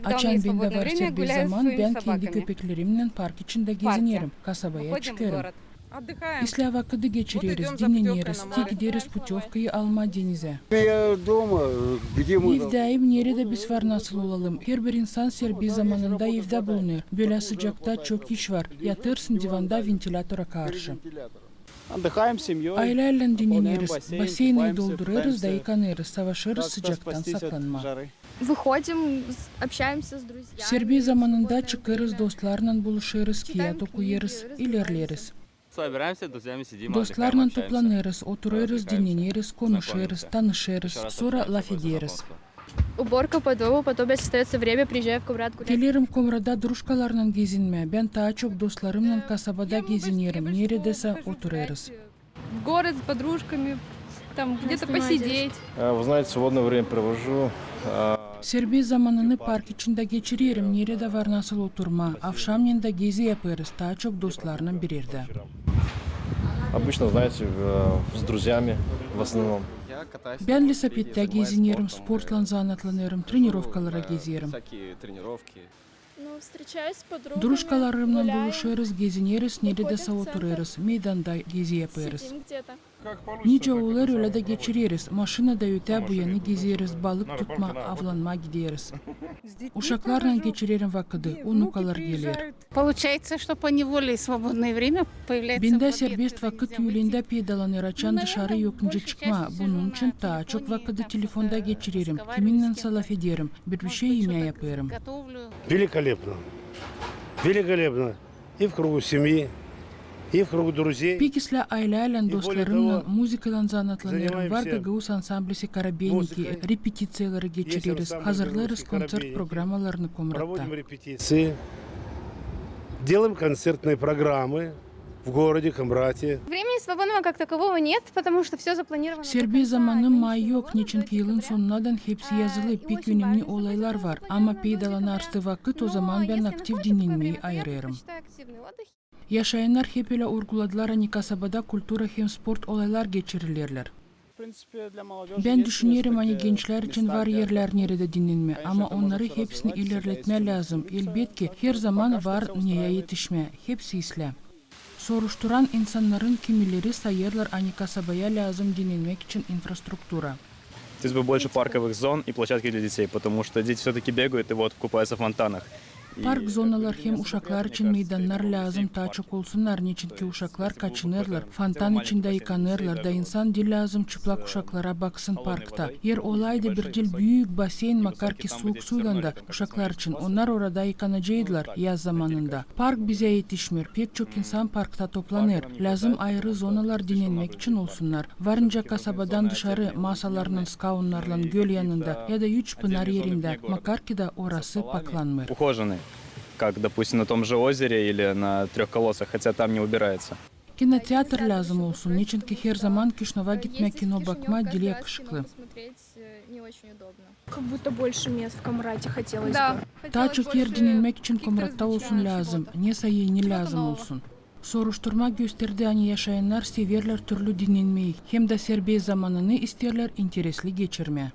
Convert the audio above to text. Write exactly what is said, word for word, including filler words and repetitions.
Açan bendä var serbest zaman, bän kendi köpeklerimnän park içindä gezinerim, kasabaya çıkêrım. İslää vakıdı geçireriz, dinneneriz, te gideriz putöövkayı almaa denizä. Evdäyim, neredä biz var nasıl olalım. Herbir insan serbest zamanında evdä bulunêr. Bölä sıcakta çok iş var. Yatêrsın divanda ventilyatora karşı. Aylälän dinneneriz, baseynayı doldurêrız da yıkanêrız, savaşêrız sıcaktan saklanmaa. Serbest zamanında çıkêrız, dostlarlan buluşêrız, kiyat okuyêrız, ilerleriz. Dostlarlan toplanêrız, oturêrız, dinneneriz, konuşêrız, tanışêrız, sora lafederiz. Уборка по дому, потом, если остаётся время, приезжаю в Комрат гулять. Gelerim Komrada drujkalarlan gezinmää. Bän taa çok dostlarımnan kasabada gezinerim, neredäsä oturêrız. В город с подружками, там где-то посидеть. Э, вы знаете, свободное время провожу, а, Serbest zamanını park içindä geçirerim, neredä var nasıl oturmaa. Avşamnän dä gezi yapêrız, taa çok dostlarlan bir erdä. Обычно, знаете, э, с друзьями в основном. Bän lesopettää gezinerim, sportlan zanaatlanêrım, trenirovkalara gezerim. Drujkalarımnan buluşêrız, gezineriz, neredäsä oturêrız, meydanda gezi yapêrız. Nicä olêr, ölä dä geçireriz. Maşinada ötää bu yanı gezeriz, balık tutmaa, avlanmaa gideriz. Uşaklarlan geçirerim vakıdı, unukalar geler. Получается, что поневоле свободное время появляется. Bendä serbest vakıt üülendä peydalanêr, açan dışarı yok nicä çıkmaa. Bunun için taa çok vakıdı telefonda geçirerim, kiminnänsä lafederim, bir bişey imää yapêrım. Великолепно. Великолепно. И в кругу семьи, и в кругу друзей. Pek islää aylälän, dostlarımnan, muzıkalan zanaatlanêrım. Var Gagauz ansamblisi Korobenniki, repetiţiyaları geçireriz, hazırlêêrız konţert programalarını Komratta. Делаем концертные программы в городе Комрате. Времени свободного как такового нет, потому что всё запланировано до конца. Serbest zamanım maa yok, neçinki yılın sonunadan hepsi yazılı, pek önemni olaylar var. Ama peydalanarsa vakıt, ozaman bän aktiv dinnenmeyi ayırêrım. Yaşayannar hep ölä urguladılar, ani kasabada kultura hem sport olaylar geçirilerlär. Bän düşünerim, ani gençlär için var erlär, neredä dinnenmää, ama onnarı hepsini ilerletmää lääzım. Elbetki, herzaman var neyä etişmää, hepsi islää. Soruşturan insannarın kimileri sayêrlar, ani kasabaya lääzım dinnenmäk için infrastruktura. Хотелось бы больше парковых зон и площадки для детей, потому что дети всё-таки бегают и вот купаются в фонтанах. Park zonalar hem uşaklar için meydannar lääzım taa çok olsunnar, neçinki uşaklar kaçınêrlar, fontan içindä yıkanêrlar da insan diil lääzım çıplak uşaklara baksın parkta. Er olaydı bir diil büük baseyn, makar ki suuk suylan da, uşaklar için, onnar orada yıkanaceydılar yaz zamanında. Park bizä etişmeer, pek çok insan parkta toplanêr. Lääzım ayırı zonalar dinnenmäk için olsunnar. Var nicä kasabadan dışarı, masalarlan, skaunlarlan, göl yanında ya da üç pınar erindä, makar ki da orası paklanmêêr. Ухоженный, как, допустим, на том же озере или на Трёх Колодцах, хотя там не убирается. Kinoteatr lääzım olsun, neçinki herzaman Kişinöva gitmää kino bakmaa diil yakışıklı. Как будто больше мест в Комрате хотелось бы. Taa çok er dinnenmäk için Komratta olsun lääzım, nesä eni lääzım olsun. Soruşturma gösterdi, ani yaşayannar severlär türlü dinnenmeyi, hem dä serbest zamanını isteerlär interesli geçirmää.